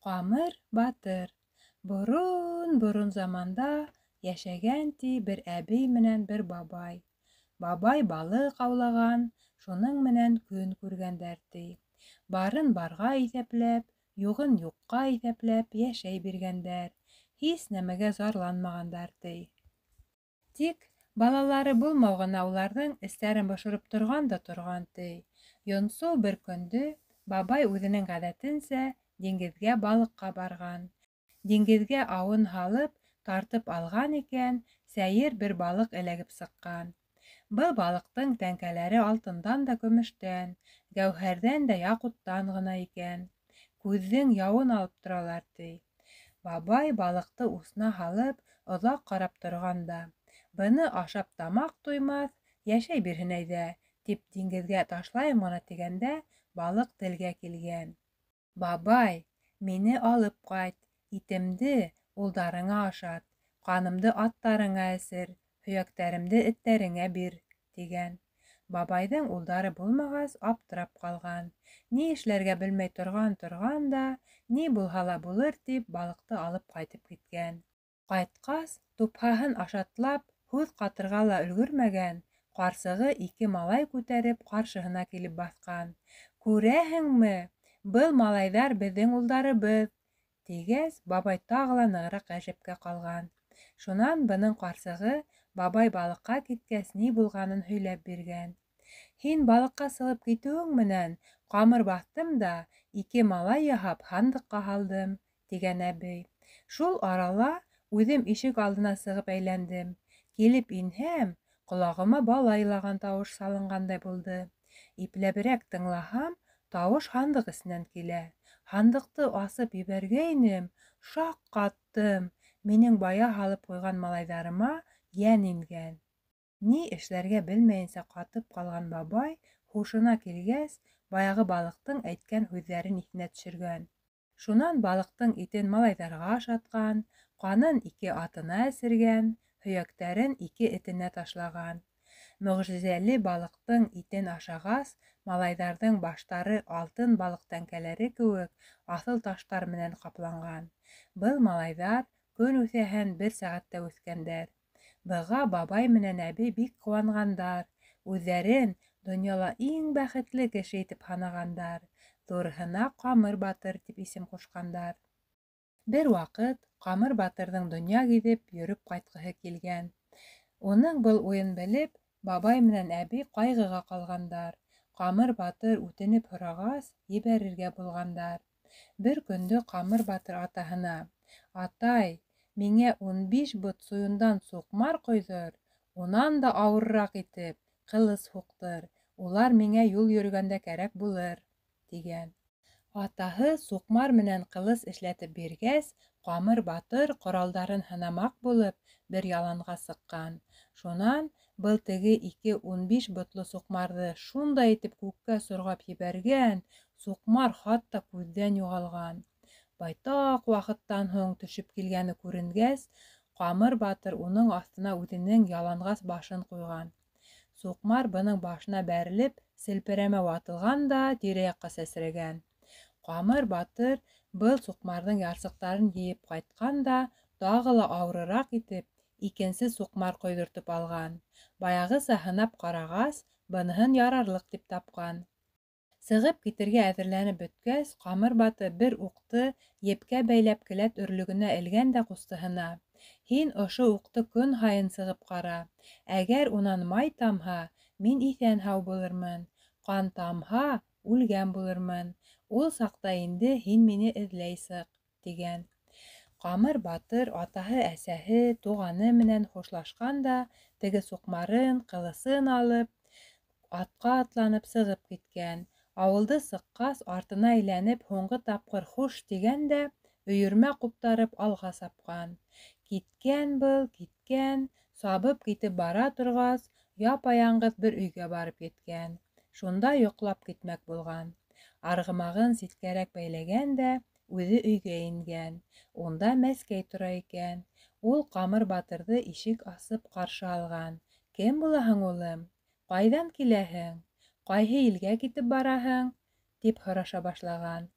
Ҡамыр батыр. Борон-борон заманда йәшәгән, ти, бер әбей менән бер бабай. Бабай балыҡ аулаған, шуның менән көн күргәндәр, ти. Барын барға иҫәпләп, юғын юҡҡа иҫәпләп йәшәй биргәндәр. Һис нәмәгә зарланмағандар, ти. Тик балалары булмау ғына уларҙың эстәрен бошороп торған да торған, ти. Йонсоу бер көндө бабай үҙенең ғәҙәтенсә диңгеҙгә балыҡҡа барған. Диңгеҙгә ауын һалып, тартып алған икән, сәйер бер балыҡ эләгеп сыҡҡан. Был балыҡтың тәңкәләре алтындан да көмөштән, гәүһәрҙән дә яҡуттан ғына икән. Күҙҙең яуын алып торалар, ти. Бабай балыҡты усына һалып, оҙаҡ ҡарап торған да: "Быны ашап тамаҡ туймаҫ, йәшәй бирһен әйҙә", тип диңгеҙгә ташлайым ғына тигәндә, балыҡ телгә килгән. "Бабай, мине алып ҡайт, итемде улдарыңа ашат, ҡанымды аттарыңа эсер, һөйәктәремде эттәреңә бир", тигән. Бабайҙың улдары булмағас, аптырап ҡалған. Ни эшләргә белмәй торған-торған да, ни булһа ла булыр тип, балыҡты алып ҡайтып киткән. Ҡайтҡас, тупһаһын ашатлап, һүҙ ҡатырға ла өлгөрмәгән, ҡарсығы ике малай күтәреп ҡаршыһына килеп баҫҡан. "Күрәһеңме, был малайҙар беҙҙең улдарыбыҙ", тигәс, бабай тағы ла нығыраҡ ғәжәпкә ҡалған. Шунан бының ҡарсығы бабай балыҡҡа киткәс ни булғанын һөйләп биргән. "Һин балыҡҡа сығып китеүең менән ҡамыр баҫтым да ике малай яһап һандыҡҡа һалдым", тигән әбей. "Шул арала үҙем ишек алдына сығып әйләндем. Килеп инһәм, ҡолағыма бала илаған тауыш салынғандай булды. Ипләберәк тыңлаһам, тауыш һандыҡ эсенән килә. Һандыҡты асып ебәргәйнем, шаҡ ҡаттым. Минең бая һалып ҡуйған малайҙарыма йән ингән." Ни эшләргә белмәйенсә ҡатып ҡалған бабай һушына килгәс, баяғы балыҡтың әйткән һүҙҙәрен иҫенә төшөргән. Шунан балыҡтың итен малайҙарға ашатҡан, ҡанын ике атына эсергән, һөйәктәрен ике этенә ташлаған. Мөғжизәле балыҡтың итен ашағас, малайҙарҙың баштары алтын балыҡ тәңкәләре кеүек аҫыл таштар менән ҡапланған. Был малайҙар көн үҫәһен бер сәғәттә үҫкәндәр. Быға бабай менән әбей бик ҡыуанғандар, үҙҙәрен донъяла иң бәхетле кеше итеп һанағандар, ҙурыһына Ҡамыр батыр тип исем ҡушҡандар. Бер ваҡыт Ҡамыр батырҙың донъя гиҙеп йөрөп ҡайтҡыһы килгән. Уның был уйын белеп, бабай менән әбей ҡайғыға ҡалғандар. Ҡамыр батыр үтенеп һорағас, ебәрергә булғандар. Бер көндө Ҡамыр батыр атаһына: "Атай, миңә 15 бот суйындан суҡмар ҡойҙор, унан да ауырыраҡ итеп ҡылыс һуҡтыр, улар миңә юл йөрөгәндә кәрәк булыр", тигән. Атаһы суҡмар менән ҡылыс эшләтеп биргәс, Ҡамыр батыр ҡоралдарын һынамаҡ булып бер яланға сыҡҡан. Шунан был теге ике 15 ботло суҡмарҙы шундай итеп күккә сорғап ебәргән, суҡмар хатта күҙҙән юғалған. Байтаҡ ваҡыттан һуң төшөп килгәне күренгәс, Ҡамыр батыр уның аҫтына үҙенең яланғас башын ҡуйған. Суҡмар бының башына бәрелеп, селперәмә ватылған да тирә-яҡҡа сәсрәгән. Ҡамыр батыр был суҡмарҙың ярсыҡтарын йыйып ҡайтҡан да тағы ла ауырыраҡ итеп икенсе суҡмар ҡойҙортоп алған. Баяғыса һынап ҡарағас, быныһын ярарлыҡ тип тапҡан. Сығып китергә әҙерләнеп бөткәс, Ҡамыр батыр бер уҡты епкә бәйләп келәт өрлөгөнә элгән дә ҡустыһына: "Һин ошо уҡты көн һайын сығып ҡара. Әгәр унан май тамһа, мин иҫән-һау булырмын, ҡан тамһа, үлгән булырмын. Ул саҡта инде һин мине эҙләй сыҡ", тигән. Ҡамыр батыр атаһы, әсәһе, туғаны менән хушлашҡан да теге суҡмарын, ҡылысын алып, атҡа атланып сығып киткән. Ауылды сыҡҡас, артына әйләнеп һуңғы тапҡыр хуш тигән дә өйөрмә ҡуптарып алға сапҡан. Киткән был, киткән, сабып китеп бара торғас, япа-яңғыҙ бер өйгә барып еткән. Шунда йоҡлап китмәк булған. Арғымағын ситкәрәк бәйләгән дә үҙе өйгә ингән. Унда Мәскәй тора икән. Ул Ҡамыр батырҙы ишек асып ҡаршы алған. "Кем булаһың, улым? Ҡайҙан киләһең? Ҡайһы илгә китеп бараһың?" тип һораша башлаған.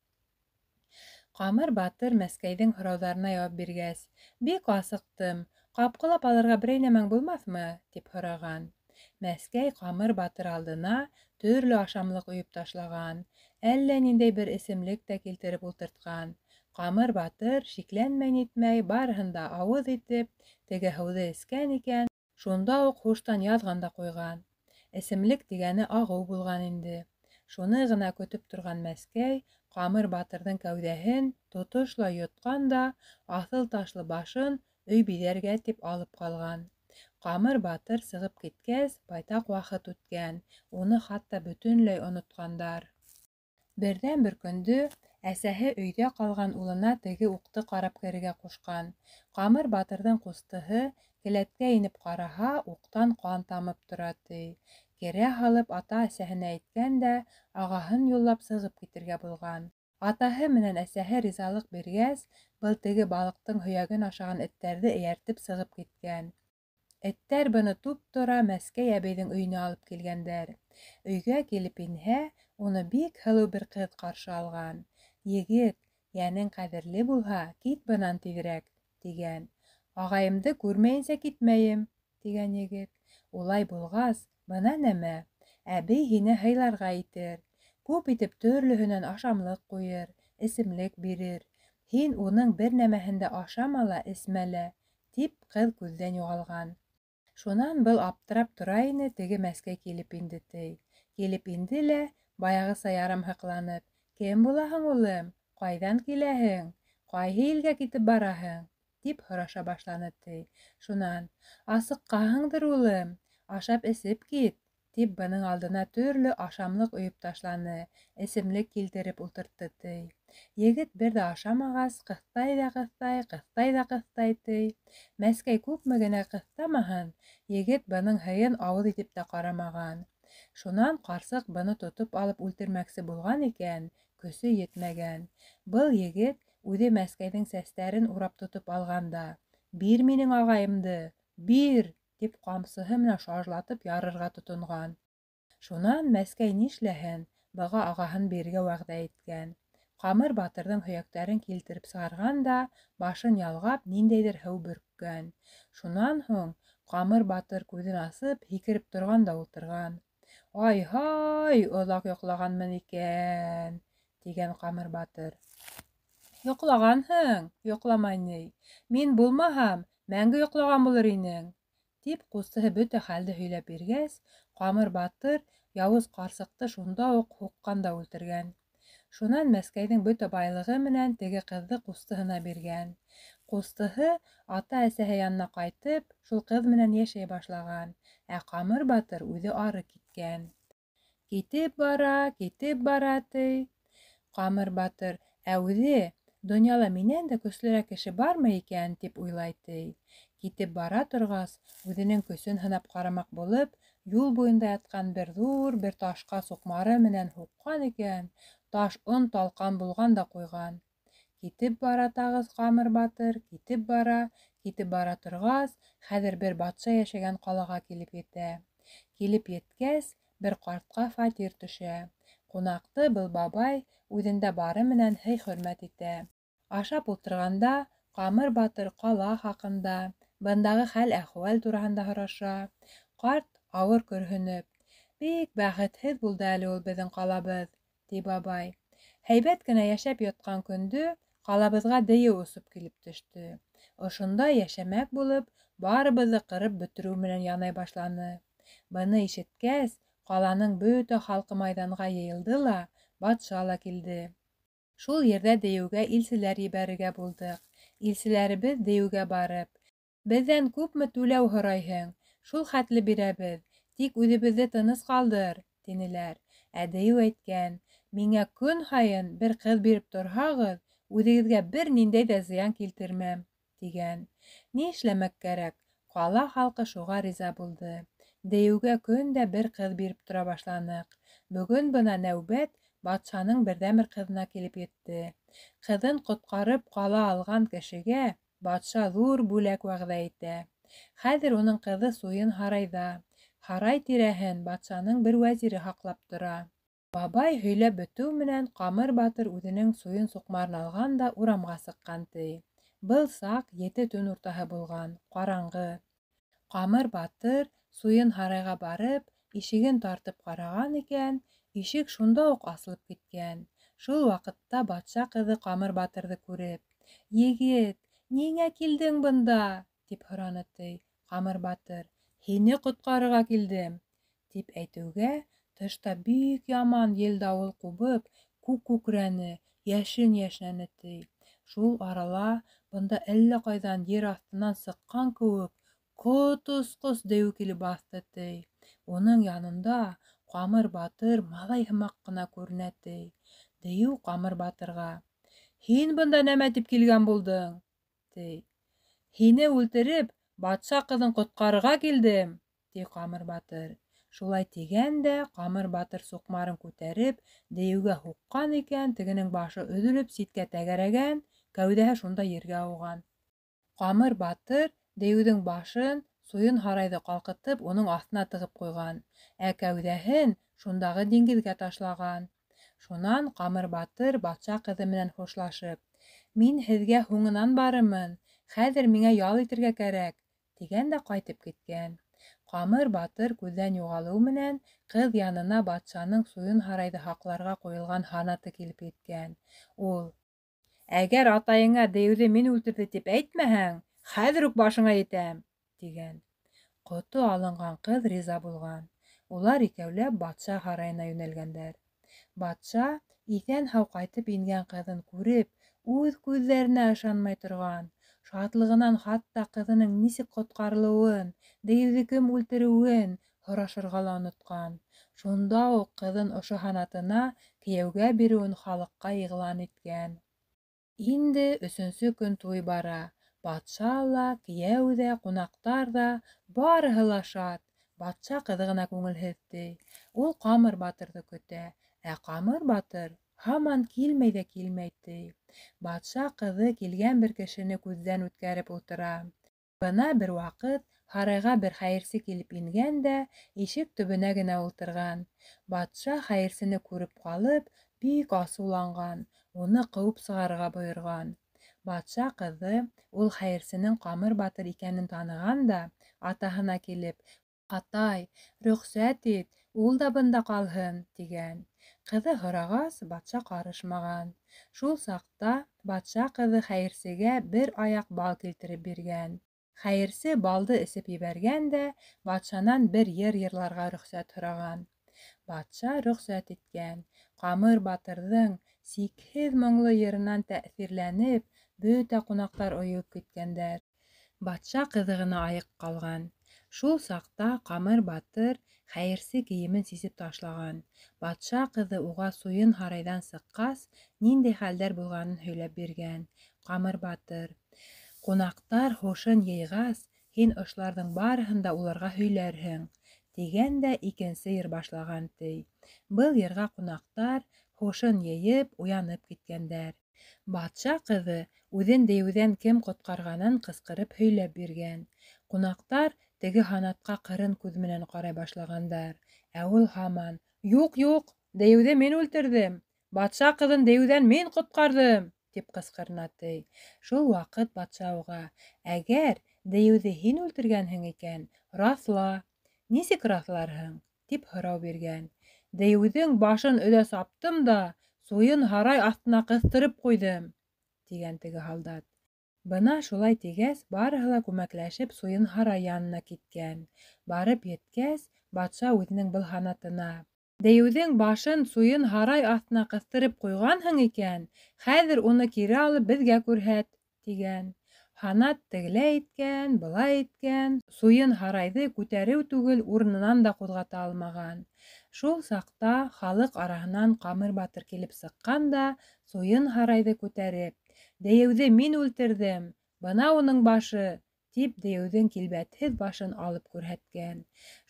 Ҡамыр батыр Мәскәйҙең һорауҙарына яуап биргәс, Бик асыҡтым, ҡапҡылап алырға берәй нәмәң булмаҫмы? тип һораған. Мәскәй Ҡамыр батыр алдына төрлө ашамлыҡ өйөп ташлаған, әллә ниндәй бер эсемлек тә килтереп ултыртҡан. Ҡамыр батыр, шикләнмәй-нитмәй, барыһын да ауыҙ итеп, теге һыуҙы эскән икән, шунда уҡ һуштан яҙған да ҡуйған. Эсемлек тигәне ағыу булған инде. Шуны ғына көтөп торған Мәскәй Ҡамыр батырҙың кәүҙәһен тотошлай йотҡан да аҫыл ташлы башын өй биҙәргә тип алып ҡалған. Ҡамыр батыр сығып киткәс, байтаҡ ваҡыт үткән, уны хатта бөтөнләй онотҡандар. Берҙән-бер көндө әсәһе өйҙә ҡалған улына теге уҡты ҡарап керергә ҡушҡан. Ҡамыр батырҙың ҡустыһы келәткә инеп ҡараһа, уҡтан ҡан тамып тора, ти. Керә һалып ата-әсәһенә әйткән дә, ағаһын юллап сығып китергә булған. Атаһы менән әсәһе ризалыҡ биргәс, был теге балыҡтың һөйәген ашаған эттәрҙе эйәртеп сығып киткән. Эттәр быны туп-тура Мәскәй әбейҙең өйөнә алып килгәндәр. Өйгә килеп инһә, уны бик һылыу бер ҡыҙ ҡаршы алған. Егет, йәнең ҡәҙерле булһа, кит бынан тиҙерәк, тигән. Ағайымды күрмәйенсә китмәйем, тигән егет. Улай булғас, бына нәмә, әбей һине һыйларға итер. Күп итеп төрлөһөнән ашамлыҡ ҡуйыр, эсемлек бирер. Һин уның бер нәмәһен дә ашама ла, эсмә лә, тип ҡыҙ күҙҙән юғалған. Шунан был аптырап тора ине, теге Мәскәй килеп инде, ти. Килеп инде лә, баяғыса ярамһыҡланып, Кем булаһың, улым? Ҡайҙан киләһең? Ҡайһы илгә китеп бараһың? Тип һораша башланы, ти. Шунан, Асыҡҡаһыңдыр, улым, ашап-эсеп кит, тип бының алдына төрлө ашамлыҡ өйөп ташланы, эсемлек килтереп ултыртты, ти. Егет бер ҙә ашамағас, ҡыҫтай ҙа ҡыҫтай, ҡыҫтай ҙа ҡыҫтай, ти. Мәскәй күпме генә ҡыҫтамаһын, егет бының һыйын ауыҙ итеп тә ҡарамаған. Шунан ҡарсыҡ быны тотоп алып үлтермәксе булған икән, көсө етмәгән. Был егет үҙе Мәскәйҙең сәстәрен урап тотоп алған да, Бир минең ағайымды! Бир! Тип ҡамсыһы менән шажлатып ярырға тотонған. Шунан Мәскәй нишләһен, быға ағаһын бирергә вәғәҙә иткән. Ҡамыр батырҙың һөйәктәрен килтереп сығарған да, башын ялғап, ниндәйҙер һыу бөрккән. Шунан һуң Ҡамыр батыр күҙен асып, һикереп торған да ултырған. Ай-һай, оҙаҡ йоҡлағанмын икән, тигән Ҡамыр батыр. Йоҡлағанһың, йоҡламай ни. Мин булмаһам, мәңге йоҡлаған булыр инең, тип ҡустыһы бөтә хәлде һөйләп биргәс, Ҡамыр батыр яуыз ҡарсыҡты шунда уҡ һуҡҡан да үлтергән. Шунан Мәскәйҙең бөтә байлығы менән теге ҡыҙҙы ҡустыһына биргән. Ҡустыһы ата-әсәһе янына ҡайтып, шул ҡыҙ менән йәшәй башлаған, ә Ҡамыр батыр үҙе ары киткән. Китеп бара, китеп бара, ти. Ҡамыр батыр, ә үҙе, донъяла минән дә көслөрәк кеше бармы икән, тип уйлай, ти. Китеп бара торғас, үҙенең көсөн һынап ҡарамаҡ булып, юл буйында ятҡан бер ҙур бер ташҡа суҡмары менән һуҡҡан икән, таш он талҡан булған да ҡуйған. Китеп бара тағы Ҡамыр батыр, китеп бара, китеп бара торғас, хәҙер бер батша йәшәгән ҡалаға килеп етә. Килеп еткәс, бер ҡартҡа фатир төшә. Ҡунаҡты был бабай үҙендә бары менән һый-хөрмәт итә. Ашап ултырғанда Ҡамыр батыр ҡала хаҡында, бындағы хәл-әхүәл тураһында һораша. Ҡарт ауыр көрһөнөп, Бик бәхетһеҙ булды әле ул беҙҙең ҡалабыҙ, ти бабай. Һәйбәт кенә йәшәп ятҡан көндө ҡалабыҙға дейеү осоп килеп төштө. Ошонда йәшәмәк булып, барыбыҙҙы ҡырып бөтөрөү менән янай башланы. Быны ишеткәс, ҡаланың бөтә халҡы майҙанға йыйылды ла, батша ла килде. Шул ерҙә дейеүгә илселәр ебәрергә булдыҡ. Илселәребеҙ дейеүгә барып, Беҙҙән күпме түләү һорайһың, шул хәтле бирәбеҙ, тик үҙебеҙҙе тыныс ҡалдыр, тинеләр. Ә дейеү әйткән, Миңә көн һайын бер ҡыҙ биреп торһағыҙ, үҙегеҙгә бер ниндәй ҙә зыян килтермәм, тигән. Ни эшләмәк кәрәк, ҡала халҡы шуға риза булды. Дейеүгә көн дә бер ҡыҙ биреп тора башланыҡ. Бөгөн бына нәүбәт батшаның берҙән-бер ҡыҙына килеп етте. Ҡыҙын ҡотҡарып ҡала алған кешегә батша ҙур бүләк вәғәҙә итә. Хәҙер уның ҡыҙы суйын һарайҙа. Һарай тирәһен батшаның бер вәзире һаҡлап тора. Бабай һөйләп бөтөү менән Ҡамыр батыр үҙенең суйын суҡмарын алған да урамға сыҡҡан, ти. Был саҡ ете төн уртаһы булған, ҡараңғы. Ҡамыр батыр суйын һарайға барып, ишеген тартып ҡараған икән, ишек шунда уҡ асылып киткән. Шул ваҡытта батша ҡыҙы Ҡамыр батырҙы күреп: "Егет, ниңә килдең бында?" – тип һораны, ти. Ҡамыр батыр: "Һине ҡотҡарырға килдем", – тип әйтеүгә, тышта бик яман ел-дауыл ҡубып, күк күкрәне, йәшен йәшнәне, ти. Шул арала бында әллә ҡайҙан ер аҫтынан сыҡҡан кеүек ҡот осҡос дейеү килеп баҫты, ти. Уның янында Ҡамыр батыр малай һымаҡ ҡына күренә, ти. Дейеү Ҡамыр батырға: "Һин бында нәмә тип килгән булдың?" – ти. "Һине үлтереп, батша ҡыҙын ҡотҡарырға килдем", – ти Ҡамыр батыр. Шулай тигән дә Ҡамыр батыр суҡмарын күтәреп, дейеүгә һуҡҡан икән, тегенең башы өҙөлөп ситкә тәгәрәгән, кәүҙәһе шунда ергә ауған. Ҡамыр батыр дейеүҙең башын суйын һарайҙы ҡалҡытып, уның аҫтына тығып ҡуйған, ә кәүҙәһен шундағы диңгеҙгә ташлаған. Шунан Ҡамыр батыр батша ҡыҙы менән хушлашып: "Мин һеҙгә һуңынан барырмын, хәҙер миңә ял итергә кәрәк", – тигән дә ҡайтып киткән. Ҡамыр батыр күҙҙән юғалыу менән ҡыҙ янына батшаның суйын һарайҙы һаҡларға ҡуйылған һанаты килеп еткән. Ул: "Әгәр атайыңа дейеүҙе мин үлтерҙе тип әйтмәһәң, хәҙер үк башыңа етәм", тигән. Ҡото алынған ҡыҙ риза булған. Улар икәүләп батша һарайына йүнәлгәндәр. Батша иҫән-һау ҡайтып ингән ҡыҙын күреп, үҙ күҙҙәренә ышанмай торған. Шатлығынан хатта ҡыҙының нисек ҡотҡарылыуын, дейеүҙе кем үлтереүен һорашырға ла онотҡан. Шунда уҡ ҡыҙын ошо һанатына кейәүгә биреүен халыҡҡа иғлан иткән. Инде өсөнсө көн туй бара. Батша ла, кейәү ҙә, ҡунаҡтар ҙа барыһы ла шат. Батша ҡыҙы ғына күңелһеҙ, ти. Ул Ҡамыр батырҙы көтә, ә Ҡамыр батыр һаман килмәй ҙә килмәй, ти. Батша ҡыҙы килгән бер кешене күҙҙән үткәреп ултыра. Бына бер ваҡыт һарайға бер хәйерсе килеп ингән дә ишек төбөнә генә ултырған. Батша хәйерсене күреп ҡалып, бик асыуланған, уны ҡыуып сығарырға бойорған. Батша ҡыҙы ул хәйерсенең Ҡамыр батыр икәнен таныған да, атаһына килеп: "Атай, рөхсәт ит, ул да бында ҡалһын", – тигән. Ҡыҙы һорағас, батша ҡарышмаған. Шул саҡта батша ҡыҙы хәйерсегә бер аяҡ бал килтереп биргән. Хәйерсе балды эсеп ебәргән дә батшанан бер йыр йырларға рөхсәт һораған. Батша рөхсәт иткән. Ҡамыр батырҙың сикһеҙ моңло йырынан тәьҫирләнеп, бөтә ҡунаҡтар ойоп киткәндәр. Батша ҡыҙы ғына айыҡ ҡалған. Шул саҡта Ҡамыр батыр хәйерсе кейемен сисеп ташлаған. Батша ҡыҙы уға суйын һарайҙан сыҡҡас, ниндәй хәлдәр булғанын һөйләп биргән. Ҡамыр батыр: "Ҡунаҡтар һушын йыйғас, һин ошоларҙың барыһын да уларға һөйләрһең", тигән дә икенсе йыр башлаған, ти. Был йырға ҡунаҡтар һушын йыйып, уянып киткәндәр. Батша ҡыҙы үҙен дейеүҙән кем ҡотҡарғанын ҡысҡырып һөйләп биргән. Ҡунаҡтар теге һанатҡа ҡырын күҙ менән ҡарай башлағандар. Ә ул һаман: "Юҡ, юҡ, дейеүҙе мин үлтерҙем, батша ҡыҙын дейеүҙән мин ҡотҡарҙым", тип ҡысҡырына, ти. Шул ваҡыт батша уға: "Әгәр дейеүҙе һин үлтергәнһең икән, раҫла, нисек раҫларһың?" тип һорау биргән. "Дейеүҙең башын өҙә саптым да суйын һарай аҫтына ҡыҫтырып ҡуйҙым", тигән теге һалдат. Бына шулай тигәс, барыһы ла күмәкләшеп суйын һарай янына киткән. Барып еткәс, батша үҙенең был һанатына: "Дейеүҙең башын суйын һарай аҫтына ҡыҫтырып ҡуйғанһың икән, хәҙер уны кире алып беҙгә күрһәт", тигән. Һанат тегеләй иткән, былай иткән, суйын һарайҙы күтәреү түгел, урынынан да ҡуҙғата алмаған. Шул саҡта халыҡ араһынан Ҡамыр батыр килеп сыҡҡан да суйын һарайҙы күтәреп: "Дейеүҙе мин үлтерҙем, бына уның башы", тип дейеүҙең килбәтһеҙ башын алып күрһәткән.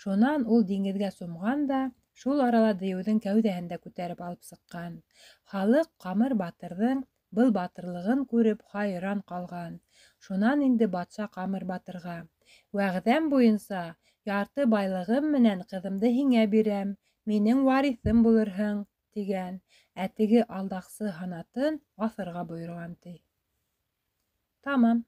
Шунан ул диңгеҙгә сумған да, шул арала дейеүҙең кәүҙәһен дә күтәреп алып сыҡҡан. Халыҡ Ҡамыр батырҙың был батырлығын күреп хайран ҡалған. Шунан инде батша Ҡамыр батырға: "Вәғәҙәм буйынса ярты байлығым менән ҡыҙымды һиңә бирәм, минең вариҫым булырһың", тигән, ә теге алдаҡсы һанатын аҫырға бойорған, ти. Тамам.